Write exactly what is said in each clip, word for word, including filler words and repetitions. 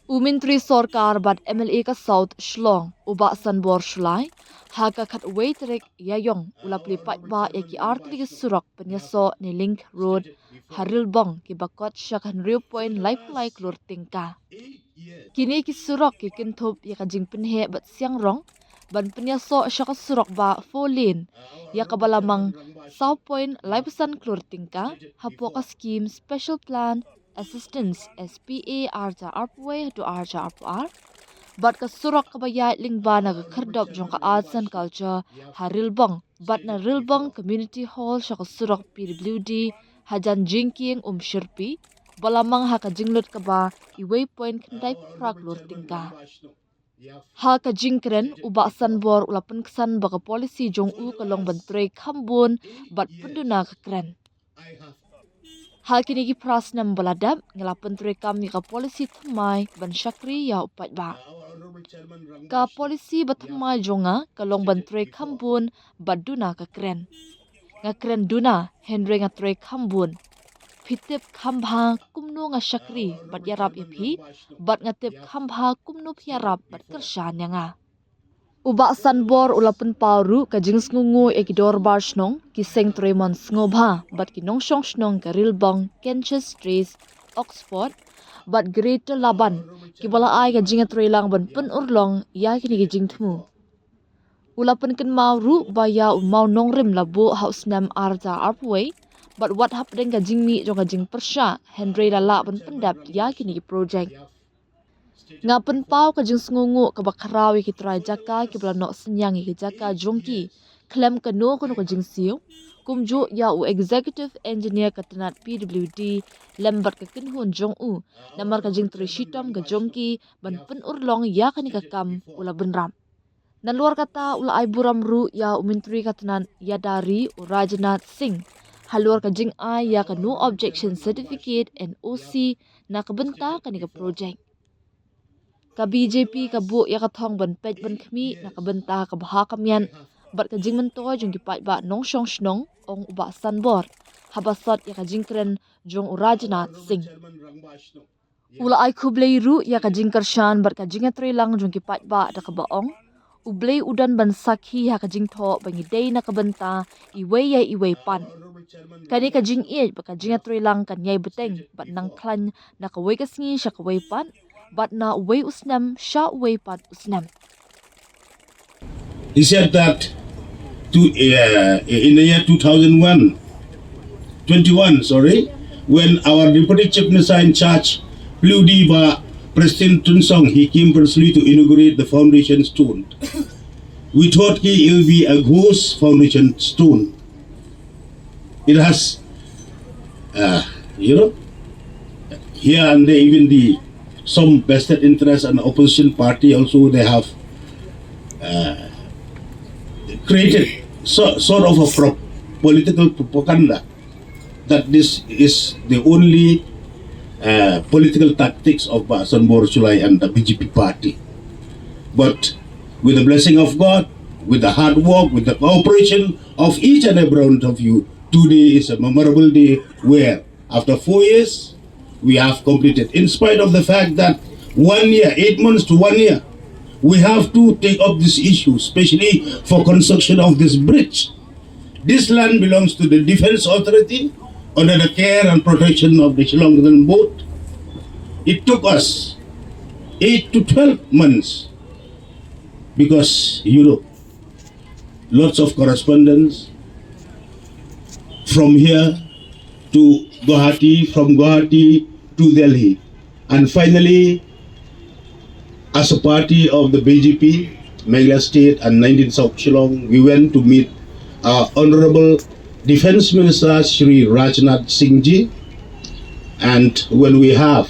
U Myntri Sorkar bad M L A ka South Shillong, u Bah Sanbor Shullai, ha ka khatwei tarik Ïaïong, u la plie paidbah ïa ki artylli ki surok pynïasoh ne link road ha Rilbong kiba kot sha ka hynriew point lai phew lai klur tyngka. Kine ki surok ki kynthup ïa ka jingpynheh bad siang rong ban pynïasoh sha ka surok bah four lane, ïa kaba la mang saw point lai phew san klur tyngka hapoh ka skhim Special Plan Assistance S P A arhajar arphew wei haduh arhajar arphew ar, bad ka surok kaba ïaid lyngba na ka khyrdop jong ka Arts and Culture ha Rilbong, bad na Rilbong Community Hall sha ka surok P W D hajan Jingkieng Umshyrpi, ba la mang ha ka jinglut kaba iwei point khyndai phew phra klur tyngka. Ha ka jingkren, u Bah Sanbor u la pynksan ba ka polisi jong u ka long ban trei kham bun bad pynduna ka kren. Ha kine ki phra snem ba la dep, ngi la pyntreikam ïa ka polisi thymmai ban shakri ïa u paidbah. Ka polisi ba thymmai jong nga ka long ban trei kham bun bad duna ka kren. Nga kren duna, hynrei nga trei kham bun. Phi tip kham bha kumno nga shakri bad ïarap ïa phi, bad nga tip kham bha kumno phi ïarap bad kyrshan ïa nga. U Bah Sanbor u la pynpaw ruh ka jingsngewnguh ïa ki dorbar shnong, ki seng trei mon sngewbha bad ki nongshong shnong ka Rilbong, Kensington Street, Oxford bad Greater Laban, kiba la ai ka jingïatreilang ban pynurlong ïa kine ki jingthmu. U la pynkynmaw ruh ba ïa u mawnongrim la buh ha u snem arhajar arphew wei, bad wat hapdeng ka jingmih jong ka jingpyrshah, hynrei la lah ban pyndep ïa kine ki projek. Nga pynpaw ka jingsngewnguh kaba khraw ïa ki trai jaka kiba la noh synñiang ïa ki jaka jong ki khlem kano kano ka jingsiew, kumjuh ïa u Executive Engineer ka tnat P W D lem bad ka kynhun jong u, namar ka jingtrei shitom ka jong ki ban pynurlong ïa kane ka kam u la bynrap. Nalor kata, u la ai burom ruh ïa u Myntri ka tnat ïada ri, u Rajnath Singh, halor ka jingai ïa ka No Objection Certificate, N O C, na ka bynta kane ka projek. Ka B J P ka buh ïa ka thong ban peit ban khmih na ka bynta ka bha ka miat bad ka jingmyntoi jong ki paidbah nongshong shnong, ong u Bah Sanbor, haba sot ïa ka jingkren jong u Rajnath Singh. U la ai khublei ruh ïa ka jingkyrshan bad ka jingïatreilang jong ki paidbah da kaba ong, U Blei u don ban sakhi ha ka jingthoh ba ngi dei na ka bynta iwei ïa iwei pat. Kane ka jingïeit bad ka jingïatreilang kan ïai bteng bad nang khlaiñ na kawei ka sngi sha kawei pat, bad na uwei u snem sha uwei pat u snem. He said that to, uh, in the year two thousand one, twenty-one, sorry, when our Deputy Chief Minister in charge, Paliu D. Bah Prestone Tynsong, he came personally to inaugurate the foundation stone. We thought ki it will be a ghost foundation stone. It has, uh, you know, here and there, even the some vested interest and opposition party also, they have uh, created so, sort of a pro- political propaganda that this is the only uh, political tactics of Bah Sanbor Shullai and the B J P party. But with the blessing of God, with the hard work, with the cooperation of each and every one of you, today is a memorable day where, after four years, we have completed. In spite of the fact that one year, eight months to one year, we have to take up this issue, especially for construction of this bridge. This land belongs to the Defence Authority under the care and protection of the Shillong Cantonment Board. It took us eight to twelve months because, you know, lots of correspondence from here to Guwahati, from Guwahati to Delhi. And finally, as a party of the B J P, Meghalaya State and nineteen South Shillong, we went to meet our Honorable Defence Minister Shri Rajnath Singh Ji. And when we have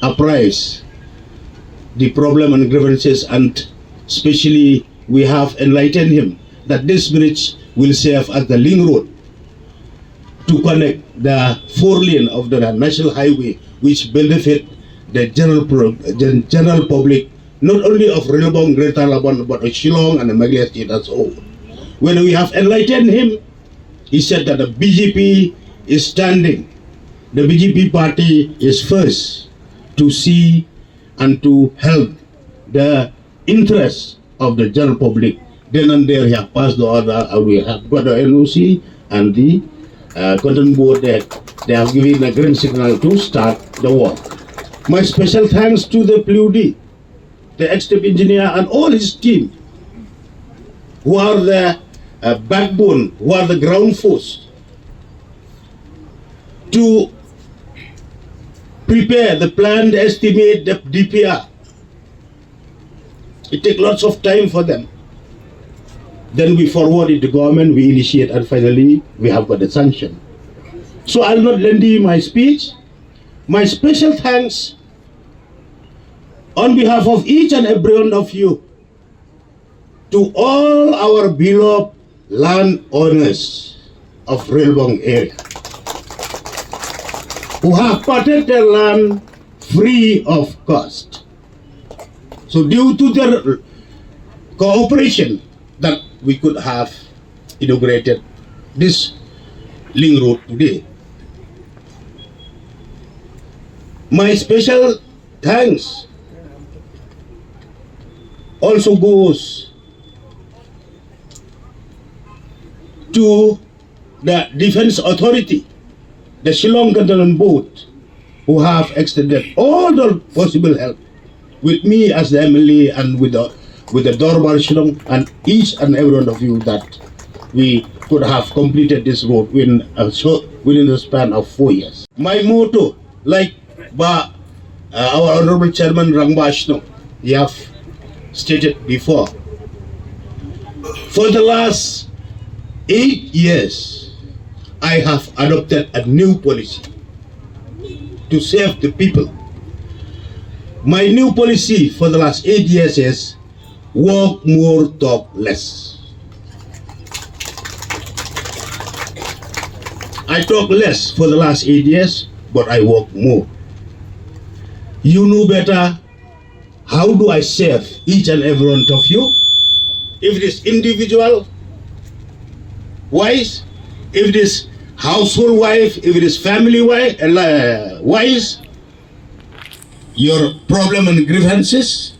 apprised the problem and grievances, and especially we have enlightened him that this bridge will serve as the link road to connect the four lane of the national highway, which benefit the general pro- gen- general public, not only of Rilbong, Greater Laban, but of Shillong and the Meghalaya State as a whole. When we have enlightened him, he said that the B J P is standing. The B J P party is first to see and to help the interests of the general public. Then and there, he have passed the order, and we have got the N O C, and the uh, content board, that they have given a green signal to start the work. My special thanks to the P W D, the executive engineer, and all his team, who are the uh, backbone, who are the ground force to prepare the plan, the estimate, the D P R. It takes lots of time for them. Then we forward it to government, we initiate, and finally we have got the sanction. So I'll not lengthy my speech. My special thanks on behalf of each and every one of you to all our beloved landowners of Rilbong area who have parted their land free of cost. So due to their cooperation that we could have inaugurated this link road today. My special thanks also goes to the Defense Authority, the Shillong Cantonment Board, who have extended all the possible help with me as the M L A and with the, with the Dorbar Shillong and each and every one of you, that we could have completed this road within a short, within the span of four years. My motto, like ba uh, our Honorable Chairman Rangbah Shnong, you have stated before, for the last eight years, I have adopted a new policy to serve the people. My new policy for the last eight years is walk more, talk less. I talk less for the last eight years, but I walk more. You know better how do I serve each and every one of you. If it is individual wise, if it is household wife, if it is family wise, uh, wise, your problem and grievances,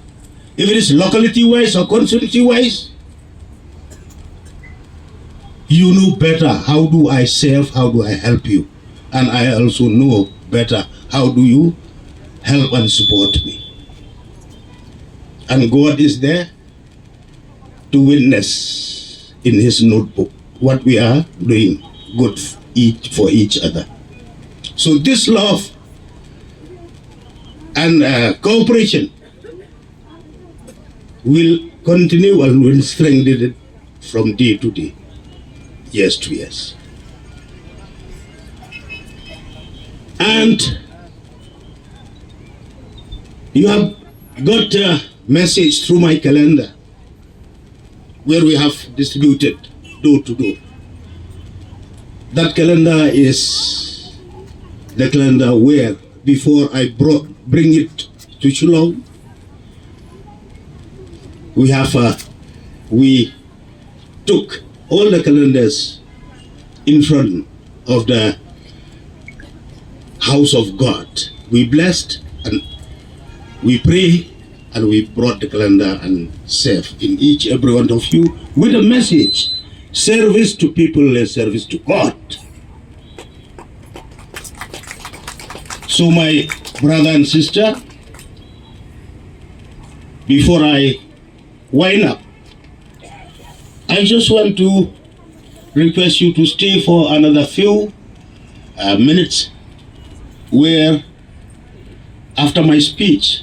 if it is locality wise or constituency wise, you know better how do I serve, how do I help you, and I also know better how do you help and support me. And God is there to witness in his notebook what we are doing good each for each other. So this love and uh, cooperation will continue and will strengthen it from day to day, years to years. And you have got a message through my calendar where we have distributed door to door. That calendar is the calendar where before I brought bring it to Shillong, we have uh, we took all the calendars in front of the house of God. We blessed and we pray and we brought the calendar and serve in each every one of you with a message: service to people is service to God. So my brother and sister, before I wind up, I just want to request you to stay for another few uh, minutes, where after my speech,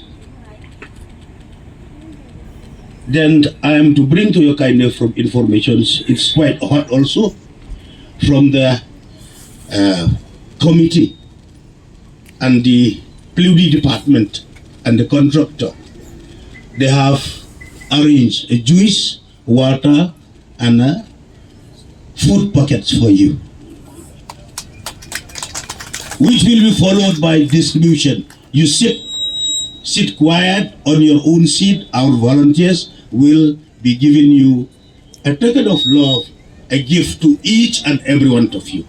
then I am to bring to your kind of informations. It's quite hot also from the uh, committee and the P W D department and the contractor. They have arranged a juice, water, and a food packets for you, which will be followed by distribution. You sit, sit quiet on your own seat. Our volunteers will be giving you a token of love, a gift to each and every one of you.